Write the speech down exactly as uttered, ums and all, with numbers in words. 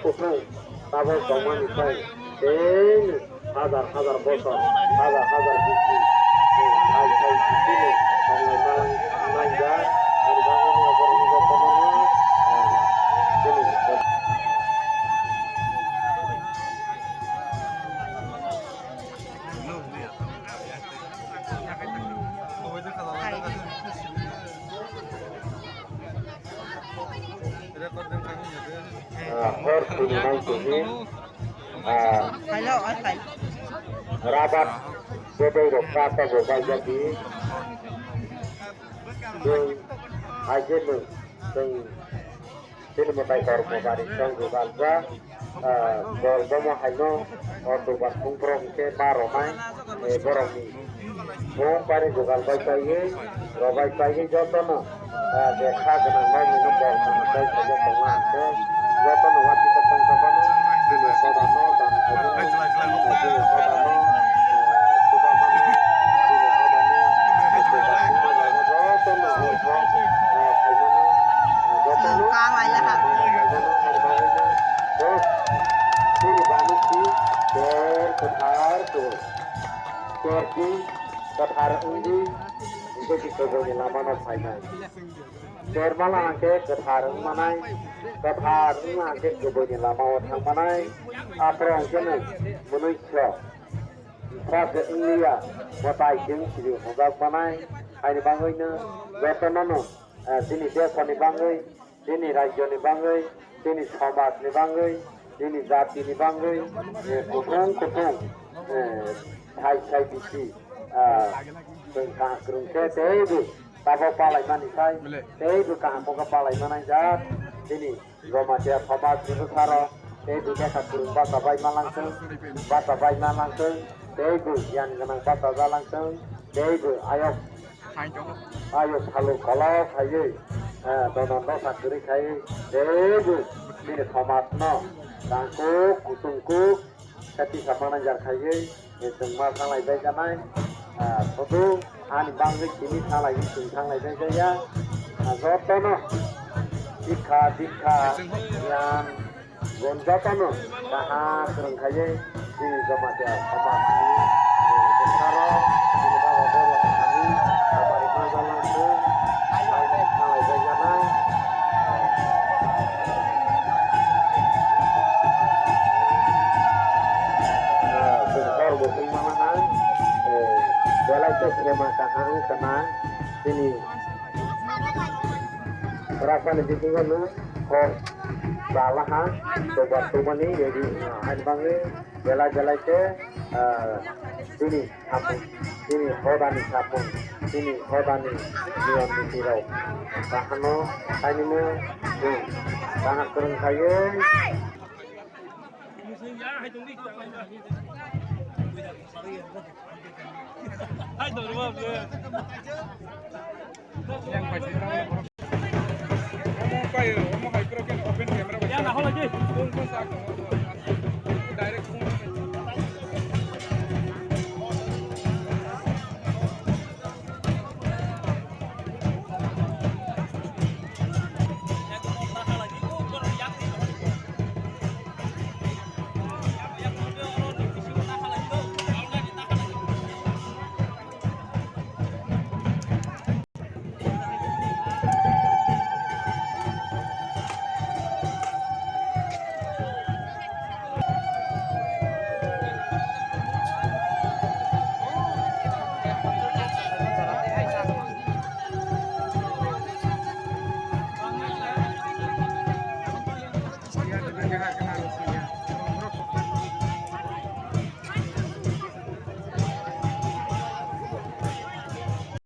Kuthung tabok tongmani tei tei hazar hazar bosor, hazar hazar bisi, hai hai bisi ni tonglai ma nangya, ani bagwi no borok ni joto no, ah, chini Ah, hor phunuknai tini, ah, rabar bedai rok kata bo baijak di. Chwng hai khe nwng chwng Chini mwtai kor bo gari chwng jugal ja, ah, jol bomo haino o dubar khungpro hwnkhe ba romai, eh, borokni bung pari jugal bai paiwi, robai paiwi jotono, ah, je kha gwnang nokni no bol tongma tei khaijak tongma hwnkhe jotono watwi tongtong jotono chini hodano dan khaijak, chini hodano, eh, chuba mano, chini hodani, eh, chuba mano jotono hwnkhe, eh, khaijak. Jotono Kang lai laha. Chini bani si ber kwthar kwrwi. Ber si kwthar wngdi, hwnkhe si kubuini lamano phainai. Ber mala hwnkhe kwthar wngmanai, kwthar wngma hwnkhe kubuini lamao thangmanai. Aphuru hwnkhe nwng mwnwi khe. Bwkha se wngliya, mwtai chwng siri hwnjak manai, haini bagwino jotono no, eh, chini desoni bagwi, chini rajyoni bagwi, chini somajni bagwi, chini jatini bagwi, eh, kuthung kuthung, eh, thai thai bisi, ah, chwng kaham kwrwng khe teibo tabok palaimani sai, teibo kaham khe palaimanai jak chini Jamatia somaj ni bwsarok tei bo lekha kwrwng bachabai ma langthwng, bachabai ma langthwng, tei bo giyan gwnang bachaja langthwng, tei bo ayok, ayok phalu kolok khaiwi, eh, dono dosa kwrwi khaiwi, tei bo bini somaj no tangkuk kuchung kuk, Kati samana jar khaiwi, eh, chwng ma thanglai bai janai. Ah, sodu ani bangwi simi thanglai, chwng thanglai bai jaya. Ah, jotono sikha, dikha, giyan, gun jotono kaham kwrwng khaiwi, chini Jamatia somajni, eh, bwsarok, chini baba baba thani, hamari ma jalang thung, thanglai bai janai. Ah, chwng hor bo tongma nai, eh, belai khe sema kaham wngkha na chini rasa ni bisingo no hor chalaha tobar tongmani ready wngkha. Ani bagwi belai belai khe, ah, chini Samung, chini hodani samung, chini hodani niyom niti rok. Bahano, kainwino, hmm, bahar kwrwng khayo.